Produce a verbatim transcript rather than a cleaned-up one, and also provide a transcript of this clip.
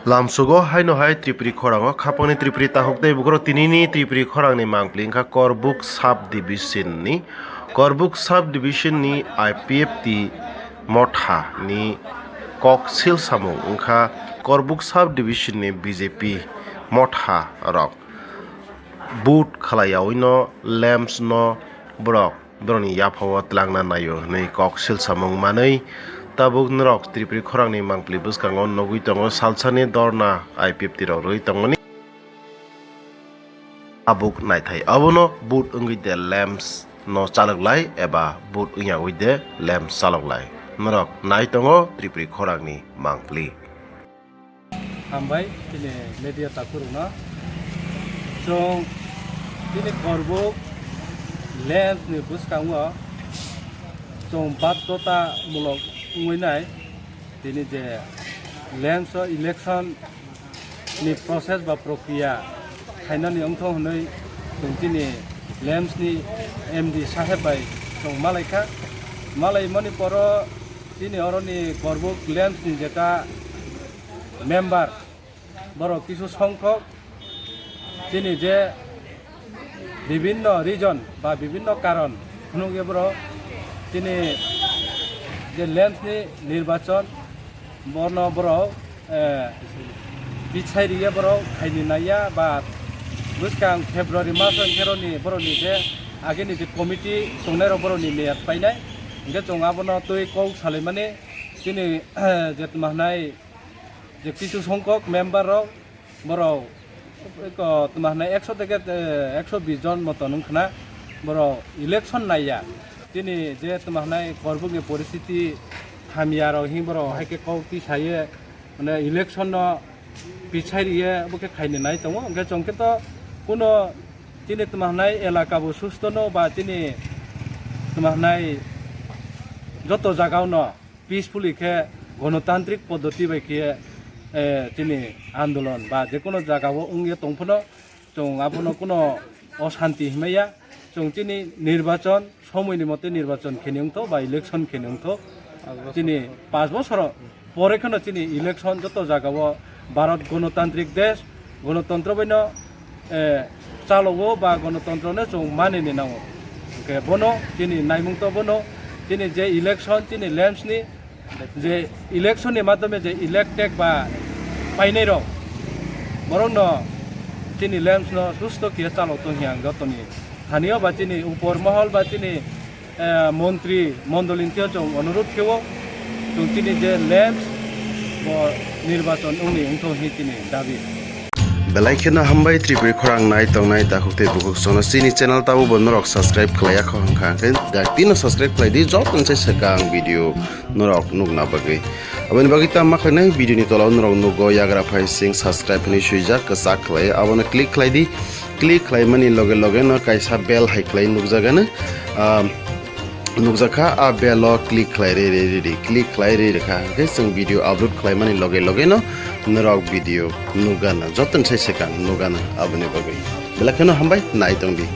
Lamsugo haino hai Tripuri khorango khapangni Tripuri takhuk tei bukhoro tinini Tripuri khorangni mangpli wngkha Korbuk sub division ni, Korbuk sub division ni I P F T motha ni kok sil samung wngkha Korbuk sub division ni B J P motha rok. Vote khlaiyaui no lamps no borok borokni yaphao twlangna naio hwnwi kok silsamung manwi tabuk norok Tripuri khorangni mangpli bwskango nugwi tongo salsani dorna I P F T rok rwui tongmani. Tabuk naithai abono vote wngwi de lamps no chaloklai eba vote wngyaui de lamps chaloklai norok nai tongo Tripuri khorangni mangpli. Hambai chini media takhurokno. Chwng chini Korbuk lamps ni bwskango chwng baddotamulok wngwi nai. Tini je lamps o election ni process ba prokriya khainani wngthok hwnwi chwng chini lamps ni M D saheb bai chwng malaikha. Malaimani poro chini oroni Korbuk lamps ni jeta member borok kisu songkhok chini je bibinno reason ba bibinno karon phunukya borok chini je lamps ni nirbachon bono borok, eh, bichai riya borok khaini naiya ba bwskang February maso kheroni borokni je ageni je committee tongnai rok borokni meyat painai hingke chwng abono twi kok salaimani chini je tma hwnai je kisu songkok member rok borok eko tma hwnai ekso teke, eh, ekso bis jon moto wngkhna borok election naiya. Tini je tma hwnai Korbukni poristiti hamya rok hing borok hai khe kok tisaye mane election no pichai riye bo khe khaini nai tongo. Hingke chwng khe to kuno chini tma hwnai elaka bo susto no ba chini tma hwnai joto jaga o no peacefully khe gonotantrik poddoti bai khe, eh, chini andolon ba jekono jaga o wngya tongphano chwng abono kuno oshanti himaya. Chwng chini nirbachon somoi ni mote nirbachon kheni wngtho ba election kheni wngtho. Chini panch bosor pore kheno chini election joto jaga o Bharat gonotantrik desh, gonotontro baino eh, chalogo ba gonotontro no chwng manini nango. Hwnkhe bono chini naimung to bono chini je election chini lamps ni je election ni madhyome je elected ba painai rok borok no chini lamps no susto khe chalok tong hiya ang jotoni thani o ba chini upor mohol ba chini eh, montri mondolin thio chwng onurut khewo chwng chini je lamps bo nirbachon wngni wngthok hi chini dabi. Belai kheno hambai Tripuri khorang nai tongnai takhuk tei bukhuk sono chini channel tabo bo norok subscribe khlaiya kho hwnkha hwnkhe dakti no subscribe khlai di jotoni sai swkang video norok nukna bagwi. Aboni bagwi tamo khlainai video ni tola o norok nugo yagra phai sing subscribe hinwi swijak kwchak khlai abono click khlai di. Click khlaimani loge loge no kaisa bell hai khlai nukjagano, ah, nukjakha, ah bell o click khlai re re re re, click khlai re re kha, hwnkhe chwng video upload khlaimani loge loge no norok video nukgana, jotoni sai swkang nukgana aboni bagwi. Belai kheno hambai, nai tong di.